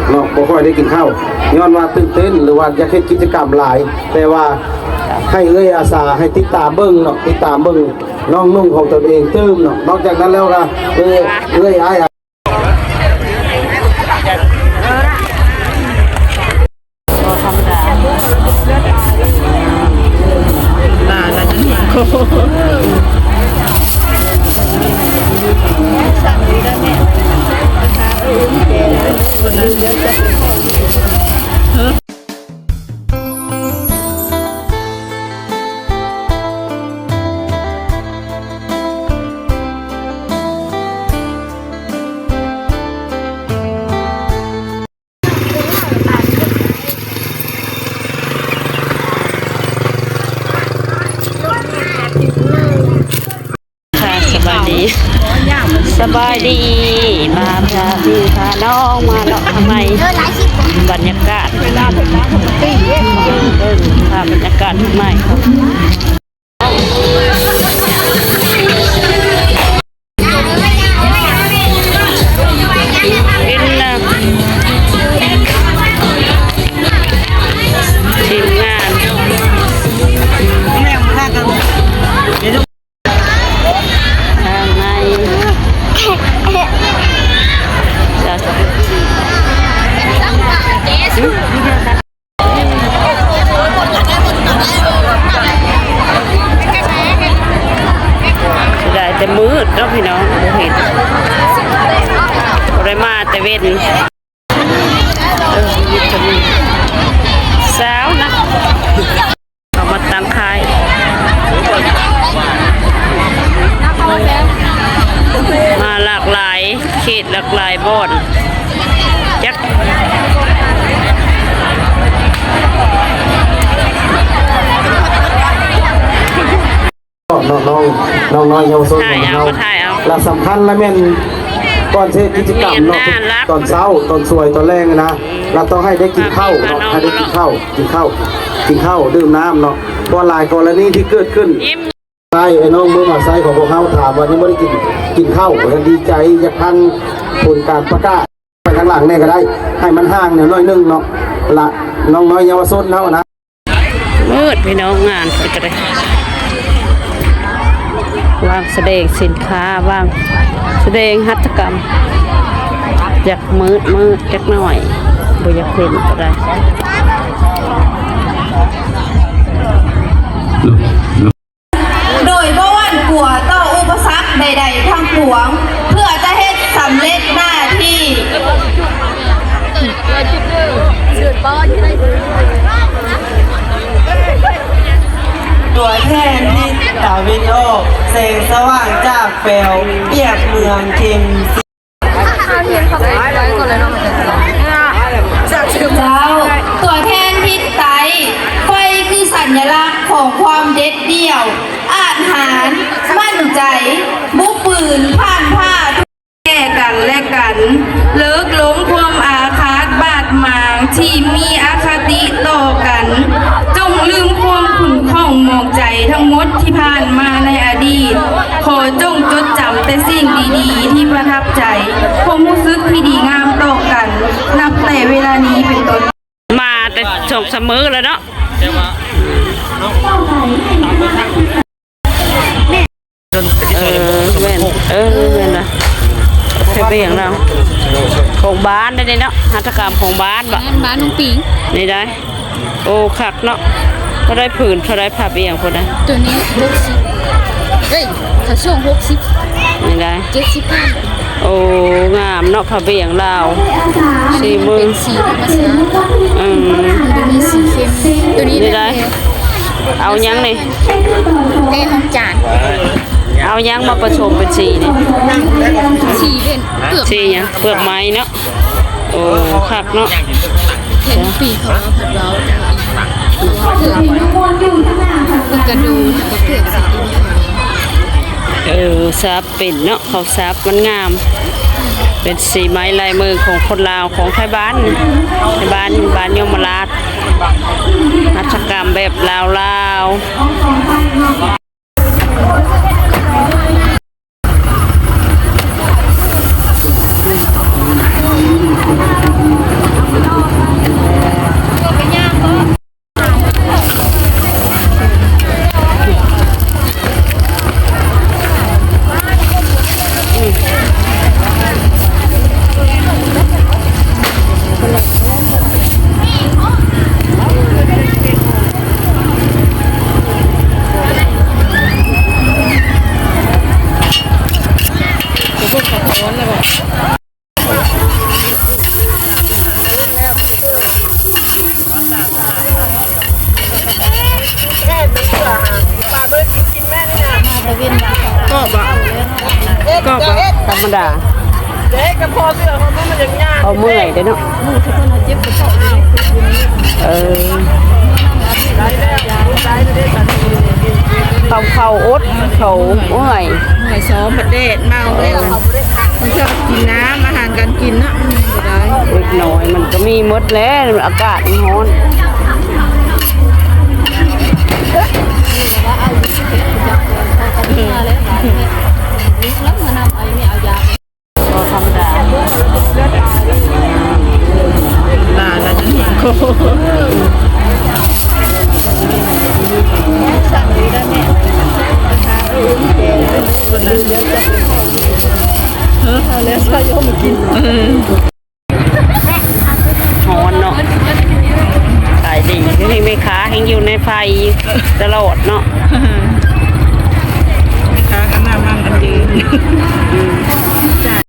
ເນາະ ບໍ່ຄ່ອຍໄດ້ກິນເຂົ້າ ຍ້ອນວ່າຕື່ນເຕັ້ນ ຫຼືວ່າຢາກເຮັດກິດຈະກຳຫຼາຍ. ແຕ່ວ່າໃຫ້ເອື້ອຍອາສາ ໃຫ້ຕິດຕາມເບິ່ງເນາະ ຕິດຕາມເບິ່ງນ້ອງນຸ່ງຂອງຕົນເອງຕື່ມເນາະ. ນອກຈາກນັ້ນແລ້ວກໍເອື້ອຍ ເອື້ອຍອ້າຍ ບໍ່ທຳມະດາ ຫຼາຍລະຈັ່ງ ຄ່ະ ສະບາຍດີ ສະບາຍດີ ມາພາພີ່ພານ້ອງມາເລາະທາງໃນ ບັນຍາກາດ ເບິ່ງພາບບັນຍາກາດທາງໃນ. ເປັນນະ ທີມງານ ທາງໃນ ເສຍດາຍແຕ່ມືດເນາະພີ່ນ້ອງ ບໍ່ເຫັນ ບໍ່ໄດ້ມາແຕ່ເວັນ. ເອີ ສາວນະ ເຂົ້າມາຕັ້ງຄ້າຍ ມາຫຼາກຫຼາຍເຂດ ຫຼາກຫຼາຍບ່ອນ ຈັກ ເນາະ ນ້ອງ ນ້ອງນ້ອຍເຍົາວະຊົນຂອງເຮົາ ແລະສຳຄັນລະແມ່ນກ່ອນຊິເຮັດກິດຈະກຳເນາະ ຕອນເຊົ້າ ຕອນສວຍ ຕອນແລງນະ ລະຕ້ອງໃຫ້ໄດ້ກິນເຂົ້າເນາະ ໃຫ້ໄດ້ກິນເຂົ້າ ກິນເຂົ້າ ກິນເຂົ້າ ດື່ມນ້ຳເນາະ ເພາະວ່າຫຼາຍກໍລະນີທີ່ເກີດຂຶ້ນ. ໄດ້ ໄອ້ນ້ອງເມືອງມາໄຊຂອງພວກເຮົາ ຖາມວ່າຍັງບໍ່ໄດ້ກິນ ກິນເຂົ້າ ກໍດີໃຈ ຢາກຟັງຜົນການປະກາດ ໄປທາງຫຼັງແດ່ກໍໄດ້ ໃຫ້ມັນຫ່າງແນວໜ້ອຍໜຶ່ງເນາະ ລະນ້ອງນ້ອຍເຍົາວະຊົນເຮົານະ. ມືດພີ່ນ້ອງ ງານເພິ່ນກໍໄດ້ ວາງສະແດງສິນຄ້າ ວາງສະແດງຫັດຖະກຳ ຢາກມືດ ມືດຈັກໜ້ອຍ ບໍ່ຢາກເຫັນກໍໄດ້. ໂດຍບໍ່ຫວັ່ນກົວຕໍ່ອຸປະສັກໃດໆທັງປວງ ເພື່ອຈະເຮັດສຳເລັດໜ້າທີ່. ຕົວແທນທິດຕາເວັນອອກ ແສງສະຫວ່າງຈາກແປວ ປຽບເໝືອນເຂັມ ເຈົ້າ ຕົວແທນທິດໃຕ້ ໄຟຄືສັນຍະລັກຂອງຄວາມເດັດດ່ຽວ ອາດຫານ ໝັ້ນໃຈ ບຸກບືນ ຜ່ານຜ່າ ແກ່ກັນແລະກັນ ເລີກລົງຄວາມອາຄາດບາດໝາງທີ່ມີອະຄະຕິຕໍ່ກັນ, ຈົ່ງລືມຄວາມຂຸ້ນຂ້ອງໝອງໃຈທັງໝົດທີ່ຜ່ານມາໃນອະດີດ, ຂໍຈົ່ງຈົດຈຳແຕ່ສິ່ງດີໆທີ່ປະທັບໃຈ, ຄວາມຮູ້ສຶກທີ່ດີງາມຕໍ່ກັນ, ນັບແຕ່ເວລານີ້ເປັນຕົ້ນ. ມາແຕ່ສອງສາມມື້ແລ້ວເນາະ. ເອີ ແມ່ນ ເອີ ແມ່ນນະ ເຮັດວຽກນຳ ຂອງບ້ານໄດ້ເນາະ ຫັດຖະກຳຂອງບ້ານບໍ? ງານບ້ານນ້ອງປິງ ນີ້ໄດ໋. ໂອ້ ຄັກເນາະ. ເທົ່າໃດຜືນ ເທົ່າໃດ ຜັບອີ່ຫຍັງພຸ້ນນະ? ໂຕນີ້ຫົກສິບ ເອີຍ ຂາຍສົ່ງຫົກສິບ ນີ້ໄດ໋ ເຈັດສິບພັນ. ໂອ້ ງາມເນາະ ຜ້າບ່ຽງລາວ ສີມື ເປັນສີທຳມະຊາດ. ອືມ ໂຕນີ້ສີເຂັ້ມ ໂຕນີ້ ນີ້ໄດ໋ ເອົາຫຍັງນີ້? ເອ ຂອງຈານ ເອົາຫຍັງມາປະສົມເປັນສີນີ້? ສີເປັນເປືອກ ສີຫຍັງ? ເປືອກໄມ້ເນາະ. ໂອ້ ຄັກເນາະ ເຫັນປີເຂົາວ່າພັດເວົ້າ ເອີ ກະດູກະເກືອກ ເອີ ສາບເປັນເນາະ ເຂົາສາບມັນງາມ ເປັນສີໄມ້ລາຍມືຂອງຄົນລາວ ຂອງໄທບ້ານ ໄທບ້ານ ບ້ານຍົມມະລາດ ຫັດຖະກຳແບບລາວໆ. ດາ ເດ້ ກະພໍເສື້ອເຂົາມັນຍັງຍາກ ເຂົາເມື່ອຍເດ້ເນາະ ເອີ ເຂົາ ເຂົາອົດ ເຂົາເມື່ອຍ ເມື່ອຍຊ້ອມ ບັດແດດເມົາແລ້ວ ເອີ ເຂົາບໍ່ໄດ້ພັກ ເຂົາກິນນ້ຳ ອາຫານການກິນເນາະ ອືມ ບໍ່ໄດ້ ເດັກນ້ອຍມັນກະມີໝົດແຫຼະ ອາກາດມັນຮ້ອນ. ບໍ່ທຳມະດາ ຕາລະນັ້ນແຮງໂຄ ເອີ ເອົາແລ້ວ ຊາວໂຍມກິນ ເອີ. ຮ້ອນເນາະ ຂາຍດີ ແມ່ຄ້າແຮ່ງຢູ່ໃນໄຟຕະຫຼອດເນາະ ແມ່ຄ້າກະໜ້າມັ່ງອັນດີ ອືມ.